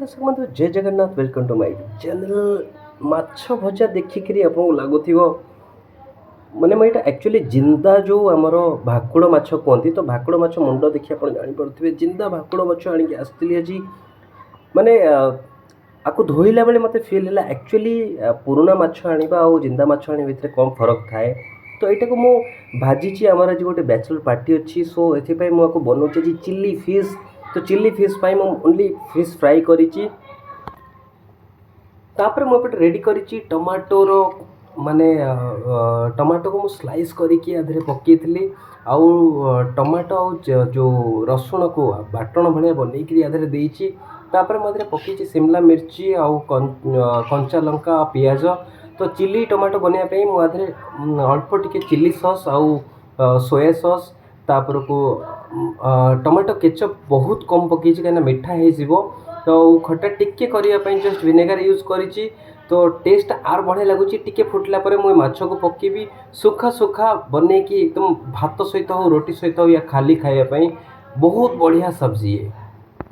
ଦର୍ଶକ ବନ୍ଧୁ, ଜୟ Jagannath. Welcome to my channel. ମାଛ ଭଜା ଦେଖିକିରି ଆପଣଙ୍କୁ ଲାଗୁଥିବ, ମାନେ ମୁଁ ଏଇଟା ଆକ୍ଚୁଆଲି ଜିନ୍ଦା ଯେଉଁ ଆମର ଭାକୁଡ଼ ମାଛ କୁହନ୍ତି, ତ ଭାକୁଡ଼ ମାଛ ମୁଣ୍ଡ ଦେଖି ଆପଣ ଜାଣିପାରୁଥିବେ। ଜିନ୍ଦା ଭାକୁଡ଼ ମାଛ ଆଣିକି ଆସିଥିଲି ଆଜି। ମାନେ ଆକୁ ଧୋଇଲା ବେଳେ ମୋତେ ଫିଲ୍ ହେଲା, ଆକ୍ଚୁଆଲି ପୁରୁଣା ମାଛ ଆଣିବା ଆଉ ଜିନ୍ଦା ମାଛ ଆଣିବା ଭିତରେ କ'ଣ ଫରକ ଥାଏ। ତ ଏଇଟାକୁ ମୁଁ ଭାଜିଛି। ଆମର ଆଜି ଗୋଟେ ବ୍ୟାଚଲର୍ ପାର୍ଟି ଅଛି, ସୋ ଏଥିପାଇଁ ମୁଁ ଆକୁ ବନଉଛି ଆଜି ଚିଲି ଫିସ୍। ତ ଚିଲି ଫିସ୍ ପାଇଁ ମୁଁ ଓନ୍ଲି ଫିସ୍ ଫ୍ରାଏ କରିଛି। ତାପରେ ମୁଁ ଏପଟେ ରେଡ଼ି କରିଛି ଟମାଟୋର, ମାନେ ଟମାଟୋକୁ ମୁଁ ସ୍ଲାଇସ୍ କରିକି ୟା ଦେହରେ ପକାଇଥିଲି। ଆଉ ଟମାଟୋ ଆଉ ଯେଉଁ ରସୁଣକୁ ବାଟଣ ଭଳିଆ ବନେଇକିରି ୟା ଦେହରେ ଦେଇଛି। ତାପରେ ମୁଁ ଏଥିରେ ପକାଇଛି ସିମଲା ମିର୍ଚି ଆଉ କଞ୍ଚା ଲଙ୍କା ଆଉ ପିଆଜ। ତ ଚିଲି ଟମାଟୋ ବନେଇବା ପାଇଁ ମୁଁ ୟା ଦେହରେ ଅଳ୍ପ ଟିକେ ଚିଲି ସସ୍ ଆଉ ସୋୟା ସସ୍, ତାପରକୁ ଟମାଟୋ କେଚପ୍ ବହୁତ କମ୍ ପକାଇଛି, କାହିଁକିନା ମିଠା ହେଇଯିବ। ତ ଖଟା ଟିକେ କରିବା ପାଇଁ ଜଷ୍ଟ ଭିନେଗାର ୟୁଜ୍ କରିଛି। ତ ଟେଷ୍ଟ ଆର୍ ବଢ଼ିଆ ଲାଗୁଛି। ଟିକେ ଫୁଟିଲା ପରେ ମୁଁ ଏ ମାଛକୁ ପକାଇବି। ସୁଖା ସୁଖା ବନେଇକି ଏକଦମ ଭାତ ସହିତ ହଉ, ରୁଟି ସହିତ ହଉ, ୟା ଖାଲି ଖାଇବା ପାଇଁ ବହୁତ ବଢ଼ିଆ ସବଜି ଇଏ।